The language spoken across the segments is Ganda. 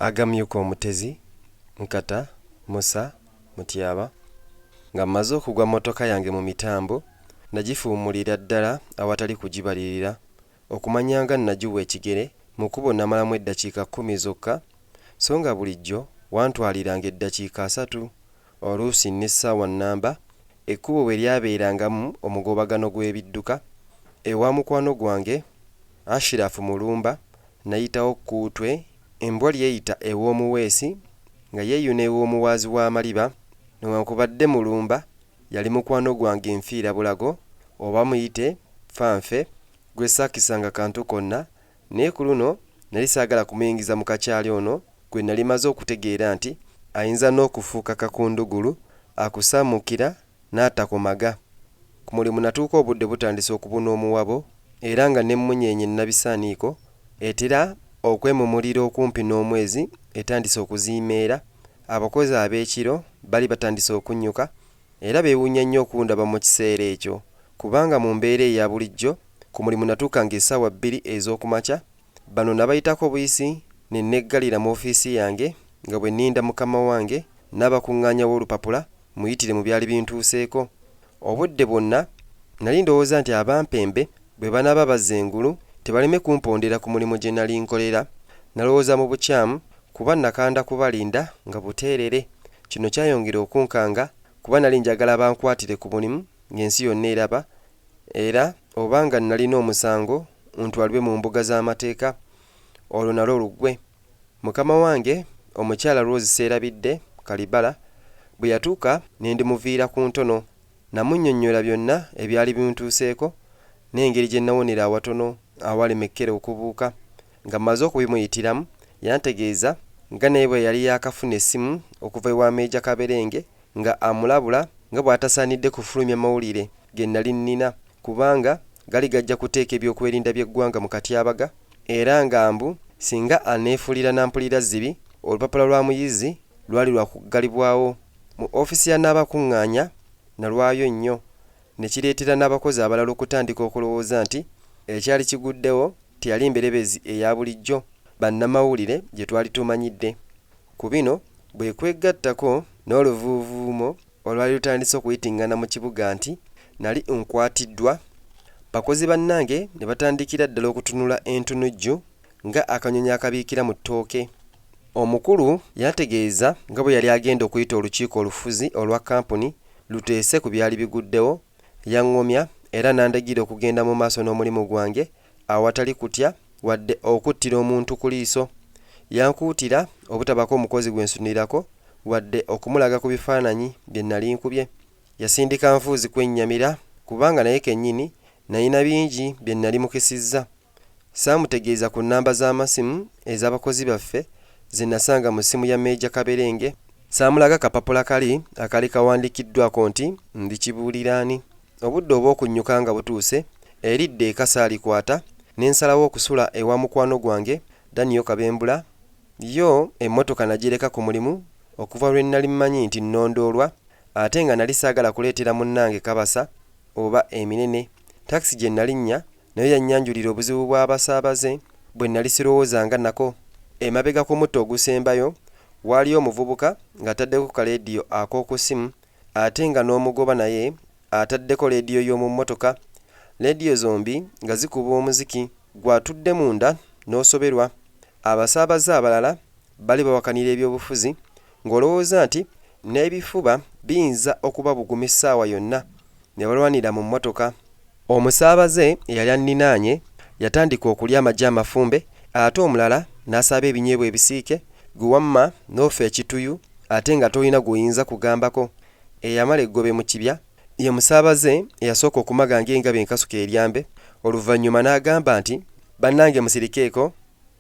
Agamyuka Omutezi, Nkata Musa Mutyaba. Nga mmaze okugwa mmotoka yange mu mitambo, nnagifuumulira ddala awatali kugibalirira. Okumanya nga nnagiwa ekigere, mu kkubo nnamalamu eddakiika kkumi zokka so nga bulijjo wantwaliranga eddakiika asatu oluusi n'essaawa nnamba, ekkubo bwe lyabeerangamu omugobagano gw'ebidduka. Ewa mukwano gwange Ashiraf Mulumba nnayitawo kkuutwe embwa ly'eyita ew'omuweesi nga yeeyuna ew'omuwaazi w'amaliba. Newankubadde Mulumba yali mukwano gwange nfiirabulago oba muyite nfa nfe gwe saakisanga kantu konna naye ku luno nnali saagala kumuyingiza mu kakyali ono gwe nnali maze okutegeera nti ayinza n'okufuuka kakundugulu akusammukkira n'atakomaga. Ku mulimu natuuka obudde butandise okubuna omuwabo era nga n'emmunyeenye Nnabisaaniiko etera okwemumulira okumpi n'omwezi etandise okuziimeera. Abakozi ab'ekiro bali batandise okunnyuka era beewuunya nnyo okundaba mu kiseera ekyo kubanga mu mbeera eya bulijjo ku mulimu natuukanga essaawa bbiri ez'okumakya. Bano nabayitako buyisi ne neggalira mu ofiisi yange nga bwe nninda mukama wange Nnaabakuŋŋaanya w'olupapula mmuyitire mu byali bintuuseeko. Obudde bwonna nali ndowooza nti abampembe bwe banaaba bazza engulu tebaleme kumpondera ku mulimu gye nali nkolera. Nalowooza mu bukyamu kuba nakanda kubalinda nga buteerere. Kino kyayongera okunkanga kuba nali njagala bankwatire ku mulimu ng'ensi yonna eraba era oba nga nalina omusango ntwalibwe mu mbuga z'amateeka olwo nalwo luggwe. Mukama wange omukyala Rose Seerabidde Kalibala bwe yatuuka ne ndimuviira ku ntono. Namunnyonnyola byonna ebyali bintuuseeko n'engeri gye nawonera awatono awalema ekkere okubuuka. Nga mmaze okubimuyitiramu yantegeeza nga naye bwe yali yaakafuna essimu okuva ewa Meeja Kaberenge nga amulabula nga bw'atasaanidde kufulumya mawulire ge nnali nnina kubanga gali gajja kuteeka ebyokwerinda by'eggwanga mu katyabaga era nga mbu singa aneefuulira nampulira-zzibi olupapula lwa Muyizzi lwali lwa kuggalibwawo. Mu ofiisi ya Nnaabakuŋŋaanya nalwayo nnyo ne kireetera n'abakozi abalala okutandika okulowooza nti ekyali kiguddewo teyali mberebezi eya bulijjo bannamawulire gye twali tumanyidde. Ku bino bwe kwegattako n'oluvuuvuumo olwali lutandise okuyitingana mu kibuga nti nali nkwatiddwa, bakozi bannange ne batandikira ddala okutunula entunujju nga akanyonyi akabiikira mu ttooke. Omukulu yantegeeza nga bwe yali agenda okuyita olukiiko olufuzi olwa kkampuni luteese ku byali biguddewo. Yaŋŋumya era n'andagira okugenda mu maaso n'omulimu gwange awatali kutya wadde okuttira omuntu ku liiso. Yankuutira obutabaako mukozi gwe nsunirako wadde okumulaga ku bifaananyi bye nnali nkubye. Yasindika nfuuzi kwennyamira kubanga naye kennyini nnalina bingi bye nnali mukisizza. Saamutegeeza ku nnamba z'amasimu ez'abakozi baffe ze nnasanga mu ssimu ya Meeja Kaberenge. Saamulaga kapapula kali akaali kawandiikiddwako nti ndi kibuuliraani. Obudde obw'okunnyuka nga butuuse, eridda eka saalikwata ne nsalawo okusula ewa mukwano gwange Daniel Kabembula. Yo emmotoka nagireka ku mulimu okuva lwe nnali mmanyi nti nnondoolwa ate nga nali saagala kuleetera munnange kabasa oba eminene. Takisi gye nnalinnya nayo yannyanjulira obuzibu bw'abasaabaze bwe nnali sirowoozanga nako. Emabega ku mutto ogusembayo waaliyo omuvubuka ng'ataddeko kaleediyo ak'oku ssimu ate nga n'omugoba naye ataddeko leediyo y'omu mmotoka. Leediyo zombi nga zikuba omuziki. Ggwe atudde munda n'osoberwa. Abasaabaze abalala bali bawakanira ebyobufuzi ng'olowooza nti n'ebifuba biyinza okubabuguma essaawa yonna ne balwanira mu mmotoka. Omusaabaze eyali anninaanye yatandika okulya amagi amafumbe ate omulala n'asaba ebinyeebwa ebisiike ggwe wamma n'ofa ekituyu ate nga tolina gw'oyinza kugambako. Eyamala eggobe mu kibya ye musaabaze eyasooka okumaga ng'engabi enkasuke eryambe oluvannyuma n'agamba nti, Bannange musirikeeko!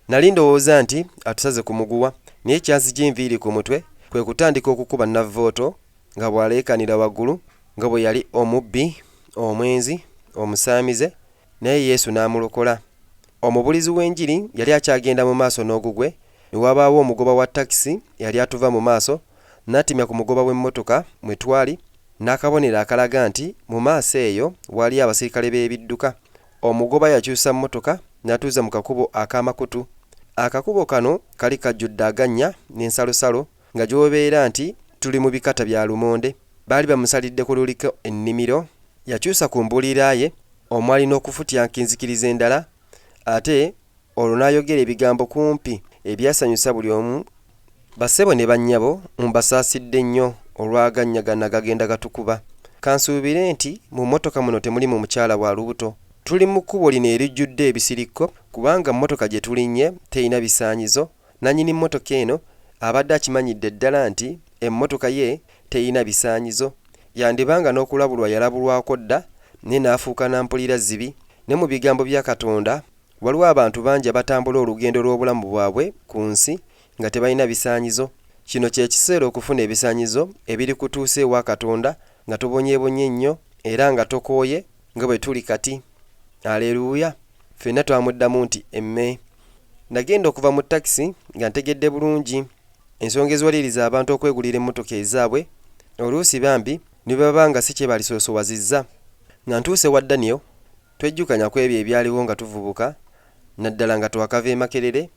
Nali ndowooza nti atusaze ku muguwa naye kyanzigya enviiri ku mutwe kwe kutandika okukuba navvooto nga bw'aleekaanira waggulu nga bwe yali omubbi, omwenzi, omusaamize naye Yesu n'amulokola. Omubuulizi w'enjiri yali akyagenda mu maaso n'ogugwe ne wabaawo omugoba wa takisi eyali atuva mu maaso n'atemya ku mugoba w'emmotoka mwe twali n'akabonero akalaga nti mu maaso eyo waaliyo abasirikale b'ebidduka. Omugoba yakyusa mmotoka n'atuuza mu kakubo ak'amakutu. Akakubo kano kali kajjudde agannya n'ensalosalo nga gy'obeera nti tuli mu bikata bya lumonde. Baali bamusalidde ku luliko ennimiro. Yakyusa ku mbuulira ye omwali n'okufutyanka enzikiriza endala ate olwo n'ayogera ebigambo kumpi ebyasanyusa buli omu. Bassebo ne bannyabo mbasaasidde nnyo olw'agannya gano agagenda gatukuba. Kansuubire nti mu mmotoka muno temulimu mukyala wa lubuto. Tuli mu kkubo lino erijjudde ebisirikko kubanga mmotoka gye tulinnye terina bisaanyizo. Nnannyini mmotoka eno abadde akimanyidde ddala nti emmotoka ye terina bisaanyizo. Yandiba nga n'okulabulwa yalabulwako dda naye n'afuuka na mpulira zzibi. Ne mu bigambo bya Katonda waliwo abantu bangi abatambula olugendo lw'obulamu bwabwe ku nsi nga tebalina bisaanyizo. Kino kye kiseera okufuna ebisaanyizo ebirikutuusa ewa Katonda nga tobonyeebonye nnyo era nga tokooye nga bwe tuli kati. Aleruuya! Ffenna twamuddamu nti, Emmee. Nagenda okuva mu takisi nga ntegedde bulungi ensonga eziwaliriza abantu okwegulira emmotoka ezaabwe, oluusi bambi ne bwe baba nga si kye baalisoosowazizza. Nga ntuuse ewa Daniel, twejjukanya ku ebyo ebyaliwo nga tuvubuka, naddala nga twakava e Makerere.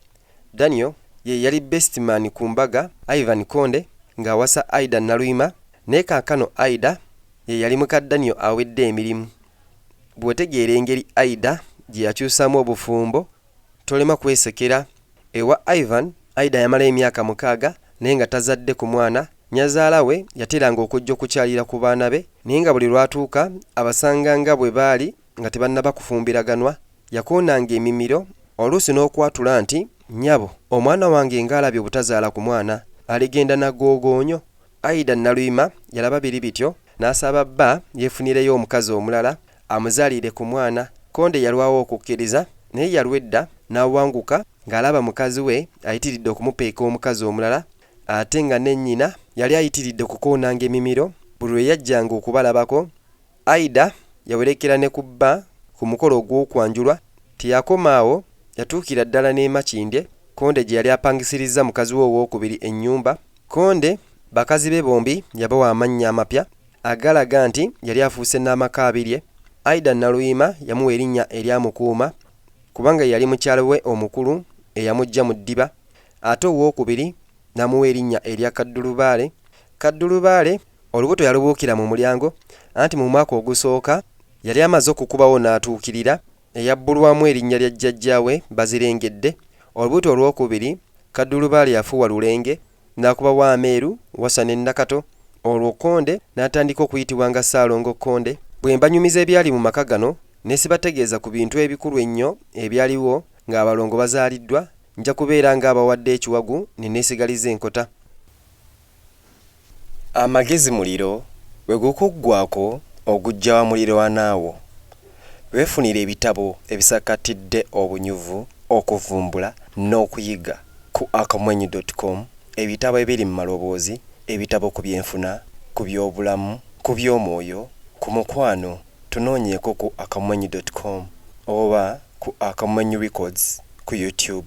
Daniel ye yali bestman ku mbaga Ivan Konde ng'awasa Aidah Naluyima, naye kaakano Aidah ye yali muka Daniel awedde emirimu. Bw'otegeera engeri Aidah gye yakyusaamu obufumbo, tolema kwesekera. Ewa Ivan, Aidah yamalayo emyaka mukaaga naye nga tazadde ku mwana. Nnyazaala we yateranga okujja okukyalira ku baana be naye nga buli lw'atuuka abasanga nga bwe baali nga tebannaba kufumbiraganwa. Yakoonanga emimiro oluusi n'okwatula nti, Nnyabo, omwana wange ng'alabye obutazaala ku mwana, aligenda na googoonyo. Aidah Naluyima yalaba biri bityo n'asaba bba yeefunireyo omukazi omulala amuzaalire ku mwana. Konde yalwawo okukkiriza naye yalwa edda n'awanguka ng'alaba mukazi we ayitiridde okumupeeka omukazi omulala ate nga ne nnyina yali ayitiridde okukoonanga emimiro buli lwe yajjanga okubalabako. Aidah yawerekera ne ku bba ku mukolo ogw'okwanjulwa. Teyakoma awo, yatuukira ddala n'e Makindye, Konde gye yali apangisirizza mukazi we owookubiri ennyumba. Konde bakazi be bombi yabawa amannya amapya agalaga nti yali afuuse Naamakaabirye. Aidah Naluyima yamuwa erinnya erya Mukuuma kubanga ye yali mukyala we omukulu eyamuggya mu ddiba ate owookubiri n'amuwa erinnya erya Kaddulubaale. Kaddulubaale olubuto yalubuukira mu mulyango anti mu mwaka ogusooka yali amaze okukubawo n'atuukirira eyabbulwamu erinnya lya jjajjaawe Bazirengedde. Olubuto olwokubiri Kaddulubaale yafuuwa Lulenge n'akubawo ameeru, Wasa ne Nakato olwo Kkonde n'atandika okuyitibwa nga Ssaalongo Kkonde. Bwe mbanyumiza ebyali mu maka gano ne sibategeeza ku bintu ebikulu ennyo ebyaliwo ng'abalongo bazaaliddwa, nja kubeera ng'abawadde ekiwagu ne neesigaliza enkota. Amagezi muliro, bwe gukuggwaako oguggya wa muliraanwa wo. Weefunire ebitabo ebisakaatidde obunyuvu, okuvumbula n'okuyiga ku akamwenyu dot com, ebitabo ebiri mu maloboozi, ebitabo ku byenfuna, ku byobulamu, ku by'omwoyo, ku mukwano, tunoonyeeko ku akamwenyu dot com oba ku Akamwenyu Records ku YouTube.